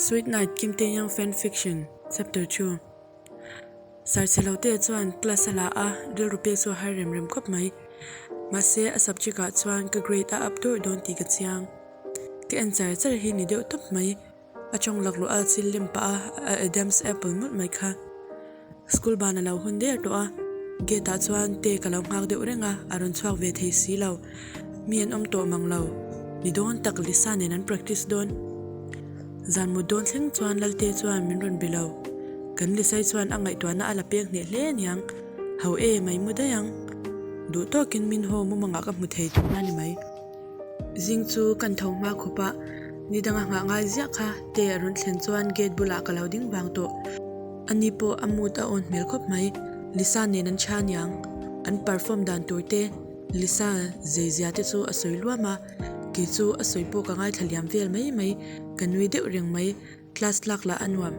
Sweet Night Kim Tae Young Fan Fiction Chapter 2 Sarchhe lo te chuan class a la a, rilru pek chu a har rem rem khawp mai. Mahse a subject ah chuan ka grade a up dawrh dawn tih ka chiang. Ka en char char hi ni deuh tawp mai. A tawng laklawh a chil lem pah a, a Adam's apple mawlh mai kha. School ban a lo hun der tawh a, gate ah chuan te ka lo nghak deuh reng a, a rawn chhuak ve thei si lo. Mi an awm tawh mang lo. Ni dawn tak Lisa nen an practice dawn. Zan mut dawn thleng chuan Lalte chuan min rawn be lo. Kan Lisai chuan a ngaihtuahna a la pek hneh hle aniang. Ho e mai mu daih ang. Duh tawkin min haw mumangah ka hmu thei tihna ni mai. Zing chu kan tho hma khawp a, ni danga nghah ngai ziah kha te a rawn thlen chuan gate bulah ka lo ding vang tawh. Ani pawh a mood a awn hmel khawp mai, Lisa nen an tha niang. An perform dan tur te, Lisa zei zia te chu a sawi luam a, kei chu a sawi pawh ka ngaithla liam vel mai mai, ka nui deuh reng mai. Class tlak lah a nuam.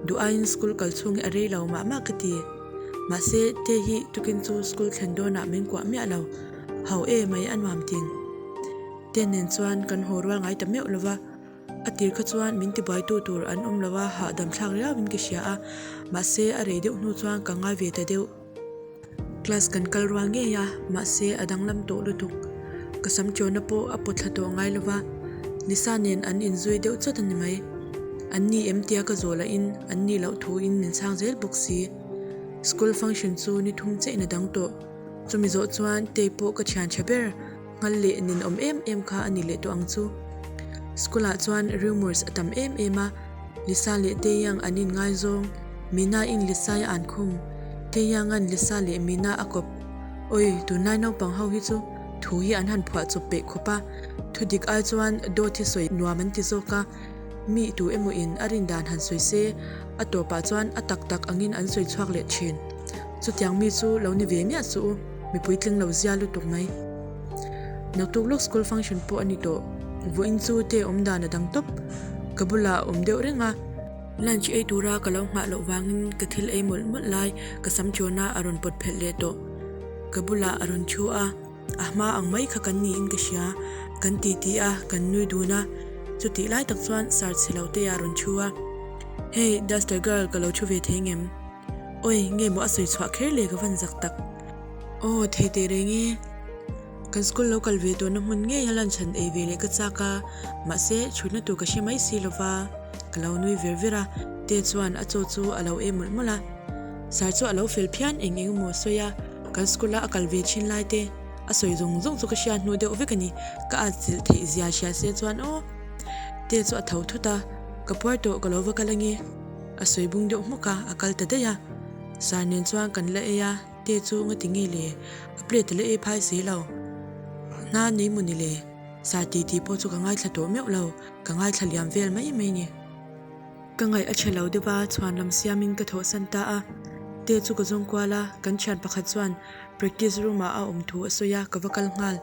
Duh aiin school kal chhung hi a rei lo mah mah ka ti. Mahse, te hi tukin chu school thlen dawnah min kuah miah lo. Ho e mai a nuam ting. Te nen chuan kan haw rual ngai ta meuh lo va. A tir kha chuan min tibuaitu tur an awm lo a, hahdam thlak riauin ka hria a. Mahse, a rei deuh hnu chuan ka ngai ve ta deuh. Class kan kal rual ngei a, mahse a danglam tawh lutuk. Ka sam tiawna pawh a pawt thla tawh ngai lova, Lisa nen an inzui deuh chawt a ni mai. An ni em tia ka zawh lahin an nih loh thuin min chhang zel bawk si. School function chu ni thum chein a dang tawh. Chumi zawh chuan Tei pawh ka thian tha ber, nghal leh ninawm em em kha a ni leh tawh ang chu. School ah chuan rumours a tam em em a, Lisa leh Taeyang an inngaizawng, Mina in Lisa i an khum, Taeyang an Lisa leh Mina a kawp. Oi, tunlai naupang ho hi chu thu hi an han phuah chawp peih khawp a, thu dik ai chuan dawt hi sawi nuam an ti zawk a, mi tu emaw in a rin dan han sawi se, a tawpah chuan a tak tak angin an sawi chhuak leh thin. Chutiang mi chu lo ni ve miah suh u, mipui tling lo zia lutuk mai. Naktuk lawk school function pawh a ni tawh, vawiin chu te awm dan a dang tawp. Ka bulah a awm deuh reng a. Lunch ei tura ka lo nghah loh vangin ka thil ei mawlh mawlh lai ka sam chawna a rawn pawt phelh leh tawh. Ka bulah a rawn thu a, a hma ang mai kha kan niin ka hria. Kan titi a, kan nui dun a, chutih lai tak chuan sir chhe lo te a rawn thu a. Hey, Duster girl ka lo thu ve thei ngem? Oi, nge maw a sawi chhuah kher le ka van zak tak. Aw, thei teh reng e. Kan school lo kal ve tawhna hmun ngei a lunch han ei ve leh ka chak a, mahse chhutna tur ka hre mai si lova, ka lo nui ver ver a, Te chuan a chaw chu a lo ei mawlh mawlh a. Sir chu a lo fel phian eng eng emaw a sawi a, kan school a a kal ve thin lai te a sawi zawng zawng chu ka hriat hnu deuh vek a ni, ka at chilh theih zia hria se chuan aw. Te chu a tho thut a, ka puar tawh ka lo va kal ange. A sawi bung deuh hmawk a, a kal ta daih a. Sir nen chuan kan la ei a, Te chu nga ti nge le? A plate a la ei phai si lo. Hna nei maw ni le? Sir ti tih pawh chu ka ngaithla tawh meuh lo, ka ngaithla liam vel mai mai ni. Ka ngaih a tha lo deuh a, chhuan lam siamin ka thawhsan ta a. Te chu ka zawng kual a, kan thian pakhat chuan practice room ah a awm thu a sawi a, ka va kal nghal.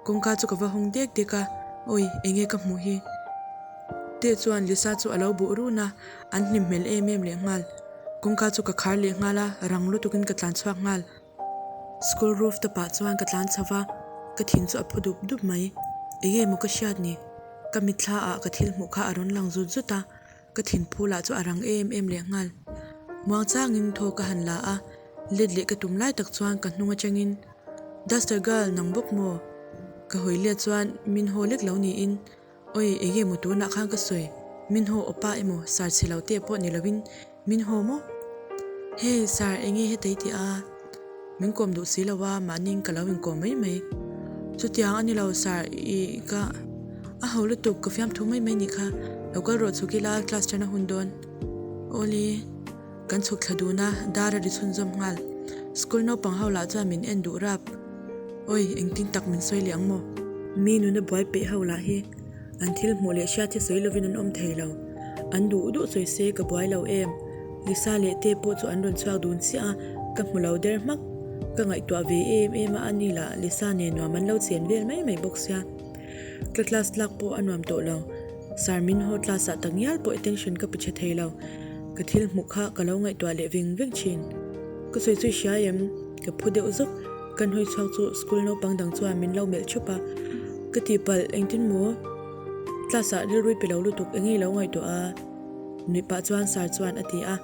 Kawngka chu ka va hawng dek dek a, Awi, enge ka hmuh hi? Te chuan Lisa chu a lo buh run a, an hlim hmel em em leh nghal. Kawngka chu ka khar leh nghal a, rang lutukin ka tlan chhuak nghal. School roof top ah chuan ka tlan chho va, ka thin chu a phu dup dup mai. Enge maw ka hriat ni? Ka mitthla ah ka thil hmuh kha a rawn lang zut zut a, ka thin phu lah chu a rang em em leh nghal. Muang changin thaw ka han la a, let leh ka tum lai tak chuan ka hnung atangin, Duster girl, nang bawk maw? Ka hawi let chuan min haw lek lo niin Oi, enge maw tunah khan ka sawi? Min haw awpa emaw sar chhe lo te pawh ni lovin min haw maw? Hey, sar enge hetei tih a? Min kawm duh si lo a, mahniin ka lo inkawm mai mai. Chutiang a ni lo sar, i ka a ho lutuk ka fiamthu mai mai nih kha, lo kal rawh chhuk ila class ṭan a hun dawn. Awle, kan chhuk thla dun a, dar a ri chhunzawm nghal. School naupang ho lah chuan min en duh rap. Oi, engtin tak min sawi leh ang maw? Mi nuna buai peih ho lah hi an thil hmuh leh hriat hi sawi lovin an awm thei lo. An duh duh sawi se ka buai lo em? Lisa leh Te pawh chu an rawn chhuak dun chiah a, ka hmu lo der hmak. Ka ngaihtuah ve em em a, ani lah Lisa nen nuam an lo chen vel mai mai bawk sia. Ka class lak pawh a nuam tawh lo. Sir min haw class ah tak ngial pawh attention ka pe tha thei lo. Ka thil hmuh kha ka lo ngaihtuah leh veng veng thin. Ka sawi chu i hria em? Ka phu deuh zawk. Kan hawi chhuak chu school naupang dang chuan min lo melh thup a. Ka tihpalh, engtin maw? Class ah rilrui pe lo lutuk eng nge i lo ngaihtuah a? Nuih pah chuan Sir chuan a ti a,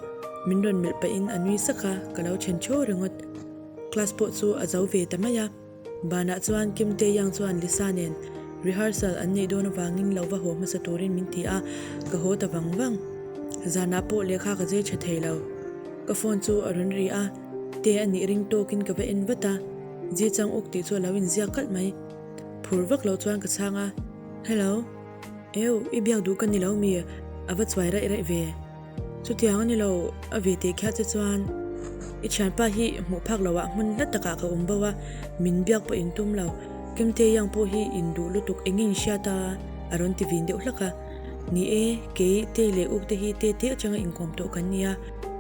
min rawn melh pahin a nui sak a, ka lo then ṭhaw ringawt. Class pawh chu a zo ve ta mai a. Banah chuan Kim Tae Young chuan Lisa nen rehearsal an neih dawn avangin lo va haw hmasa turin min ti a, ka haw ta vang vang. Zanah pawh lehkha ka zir tha thei lo. Ka phone chu a rawn ri a, Tae a nih ring tawkin ka va en vat a, Ji Chang Uk tih chu a lo inziak kalh mai. Phur vak lo chuan ka chhang a, Hello. Eu, i biak duh ka ni lo mi? A va chuai raih raih ve. Chutiang a ni lo, a ve teh khiah che chuan i thianpa hi hmuh phak loh ah hmun hla takah ka awm bo a, min biak pawh in tum lo. Kimte Yang pawh hi in duh lutuk eng in hriat a? A rawn ti vin deuh hlak a. Ni e, kei Te leh Uk te hi te te atanga inkawm tawh kan ni a.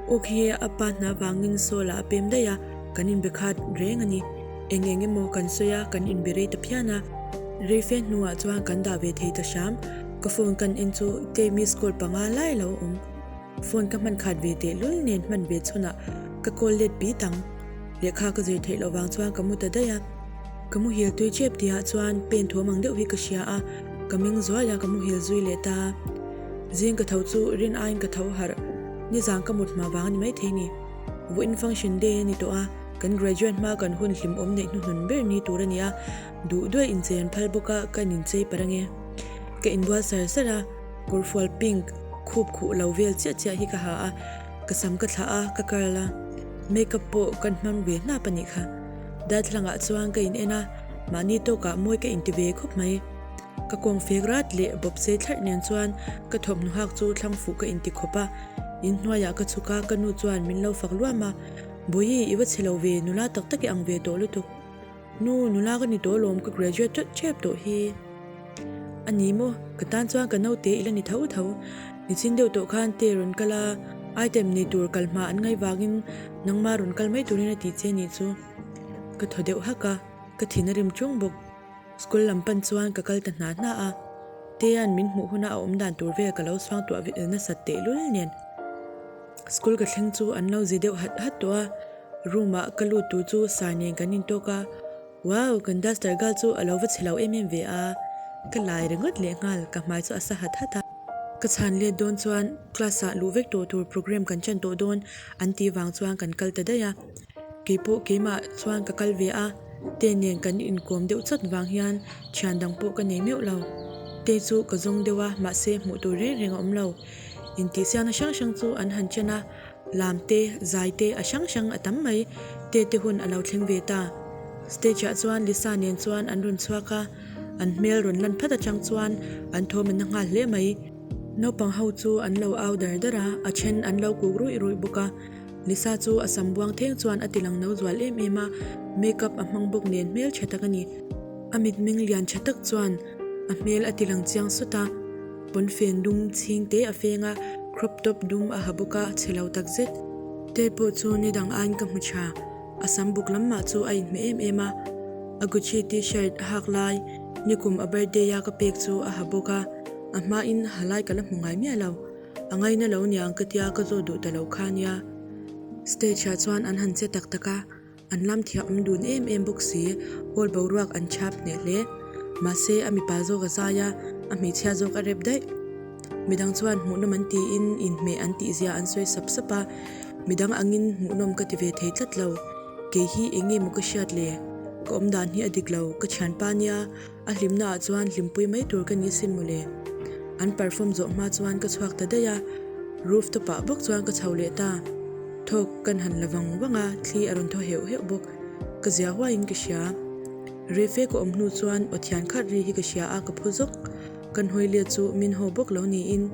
Uk hi a pa hna vangin Seoul ah a pem daih a, kan inbe khat reng a ni. Eng eng emaw kan sawi a, kan inbe rei ta phian a. Rei fe hnuah chuan kan dah ve thei ta hram. Ka phone kan en chu Tei miss call panga lai a lo awm. Phone ka hman khat ve teh lul nen hman ve chhunah ka call let bit ang. Lehkha ka zir theih loh vang chuan ka mu ta daih a. Ka muhil tui chep tihah chuan pen thawm ang deuh hi ka hria a, ka meng zuai a ka muhil zui leh ta. Zing ka tho chu rin aiin ka tho harh. Nizan ka mut hma vang a ni maithei ni. Vawiin function day a ni tawh a, kan graduate hma kan hun hlimawm neih hnuhnun ber ni tur a ni a, duh duai inchei an phal bawk a, ka inchei parh ange. Ka inbual sar sar a, kawrfual pink khup khuh lo vel chiah chiah hi ka ha a, ka sam ka thlah a, ka curl a, makeup pawh kan hmang ve hnap a nih kha. Darthlalangah chuan ka in en a, mahni tawkah mawi ka inti ve khawp mai. Ka kawng fek rat leh bawp sei thlarh nen chuan ka thawmhnaw hak chu thlang fuh ka inti khawp a, inhnuaiah ka chhuk a, ka nu chuan min lo fak luam a, Bawihi, i va chhe lo ve, nula tak tak i ang ve tawh lutuk. Nu, nula ka ni tawh alawm, ka graduate teuh tep tawh hi. A ni maw, ka tan chuan ka naute i la ni tho tho. Nichin deuh tawh khan te rawn kal a, item nei tur kal hma an ngaih vangin nangma rawn kal mai turin a ti che nih chu. Ka thaw deuh hak a, ka thin a rim ṭung bawk. School lam pan chuan ka kal ta hna hna a, Tea'n min hmuh huna a awm dan tur vel ka lo suangtuah vel nasat tehlul nen. School ka thleng chu an lo zi deuh hat hat tawh a, room ah ka lut tur chu Sir nen kan intawk a, wow kan duster girl chu a lo va chhe lo em em ve a, ka lai ringawt leh nghal ka hmai chu a sa hat hat a. Ka chhan let dawn chuan class ah luh vek tawh tur program kan chan tawh dawn an tih vang chuan kan kal ta daih a, keipawh keimah chuan ka kal ve a, Te nen kan inkawm deuh chawt vang hian thian dang pawh ka nei meuh lo, Te chu ka zawng deuh a mahse hmuh tur reng reng a awm lo. Intihsiakna hrang hrang chu an han chen a, lam te, zai te a hrang hrang a tam mai, te te hun a lo thleng ve ta. Stage ah chuan Lisa nen chuan an rawn chhuak a, an hmel rawn lan phat atang chuan an thawm an na nghal hle mai. Naupang ho chu an lo au dar dar a, a then an lo kuk ruih ruih bawk a. Lisa chu a sam buang theng chuan a ti lang no zual em em a, make up a hmang bawk nen hmel tha tak a ni. A mitmeng lian tha tak chuan a hmel a ti lang chiang sawt a. Pawnfen dum chhing te a feng a, crop top dum a ha bawk a, chhe lo tak zet. Te pawh chu ni dang aiin ka hmu tha, a sam buk lam mah chu a inhmeh em em a. A Gucci t-shirt a hak lai, nikum a birthday a ka pek chu a ha bawk a, a hmain ha lai ka la hmu ngai miah lo. A ngaina lo niang ka tia ka zawt duh ta lo kha nia. Stage ah chuan an han che tak tak a. An lam thiam dun em em bawk si, hall boruak an chhap hneh hle. Mahse, a mipa zawk a zai a, a hmeichhia zawk a rep daih. Midang chuan hmuhnawm an tiin inhmeh an tihzia an sawi sap sap a, midang angin hmuhnawm ka ti ve thei tlat lo. Kei hi eng nge maw ka hriat le? Ka awmdan hi a dik lo, ka thianpa nia, A hlimna ah chuan hlimpui mai tur ka ni sin mawle. An perform zawh hma chuan ka chhuak ta daih a, roof top ah bawk chuan ka chho leh ta. Thawk kan han la vang vang a, thli a rawn thaw heuh heuh bawk. Ka zia huaiin ka hria. Refe ka awm hnu chuan aw thian khat ri hi ka hria a, ka phu zawk. Kan hawi let chu min haw bawk lo niin.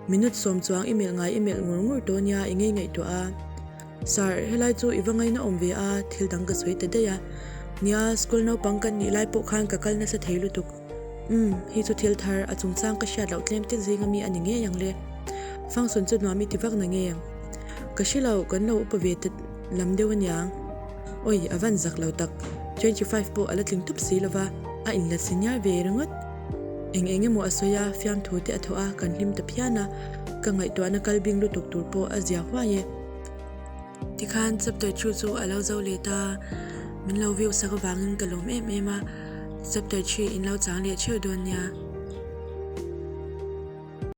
Minute sawm chuang i melh ngai i melh ngur ngur tawh nia i ngei ngaihtuah a. Sir, helai chu i va ngaina awm ve a, thil dang ka sawi ta daih a. Nia, school naupang kan nih lai pawh khan ka kal nasa thei lutuk. Umm, hi chu thil thar, a chungchang ka hriat loh tlem te zing ami a ni ngei ang le. Function chu nuam i ti vak na nge? Ka hre lo, kan lo upa ve ta lam deuh aniang. Oi, a van zak lo tak. 25 pawh a la tling tup si lova, a inla senior ve ringawt. Eng eng emaw a sawi a, fiamthu te a thawh a, kan hlim ta phian a. Ka ngaihtuahna kal bing lutuk tur pawh a zia huai e. Tikhan chapter 2 chu a lo zo leh ta, min lo view sak avangin ka lawm em em a, chapter 3 in lo chang leh theuh dawn nia.